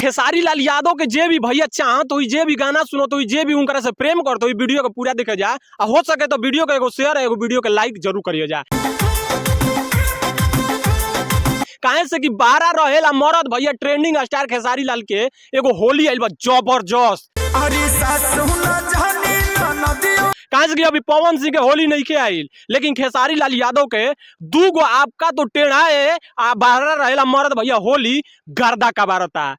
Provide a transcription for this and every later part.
खेसारी लाल यादव के जे भी भैया चाहत होई, जे भी गाना सुनत होई, जे भी उनकरा से प्रेम करत होई, वीडियो के पूरा देखे जा आ हो सके तो वीडियो के एगो शेयर एगो वीडियो के लाइक जरूर करिए जा। काहे से कि बारह रहेला मरद भैया ट्रेंडिंग स्टार खेसारी लाल के एगो होली आइल बा जबरदस्त। अरे सासु न जानी नदियो। काहे से कि अभी पवन सिंह के होली नहीं के आइल, लेकिन खेसारी लाल यादव के दू गो आपका तो टेढ़ा है आ बारह रहेला मरद भैया होली गर्दा कबारता।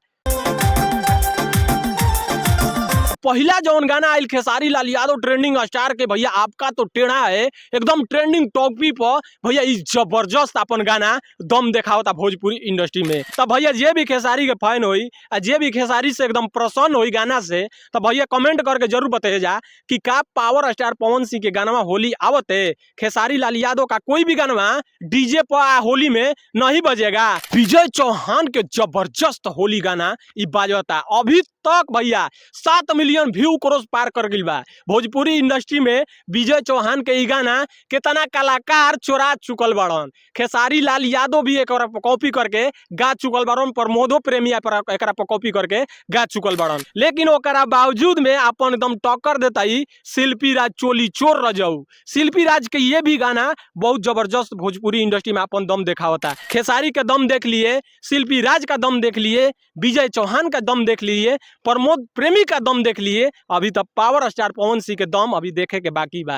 पहला जौन गाना आयल खेसारी लाल यादव ट्रेंडिंग स्टार के भैया आपका तो टेढ़ा है, एकदम ट्रेंडिंग टॉपिक पर भैया इस जबरदस्त अपन गाना दम देखावता भोजपुरी इंडस्ट्री में। तो भैया जे भी खेसारी के फैन होई आ जे भी खेसारी से एकदम प्रसन्न होई गाना से, तो भैया कमेंट करके जरूर बताइए जा कि का पावर स्टार पवन सिंह के गाना होली आवत है, खेसारी लाल यादव का कोई भी गाना डीजे पर आ होली में नहीं बजेगा। विजय चौहान के जबरदस्त होली गाना इ बाजता, अभी तक भैया 7 मिलियन व्यू क्रॉस पार कर गइल बा। भोजपुरी इंडस्ट्री में विजय चौहान के इ गाना कितना कलाकार चोरा चुकल बाड़न। खेसारी लाल यादव भी एक कॉपी करके गा चुकल बाड़न, प्रमोदो प्रेमिया पर एकरा पर कॉपी करके गा चुकल बाड़न, लेकिन ओकरा बावजूद में अपन एकदम टक्कर देता ही शिल्पी राज चोली चोर रजऊ। शिल्पी राज के ये भी गाना बहुत जबरदस्त भोजपुरी इंडस्ट्री में अपन दम देखावता। खेसारी के दम देख लिए, शिल्पी राज का दम देख लिए, विजय चौहान का दम देख लिए, प्रमोद प्रेमी का दम देख लिए, अभी तक पावर स्टार पवन सिंह के दम अभी देखे के बाकी बा।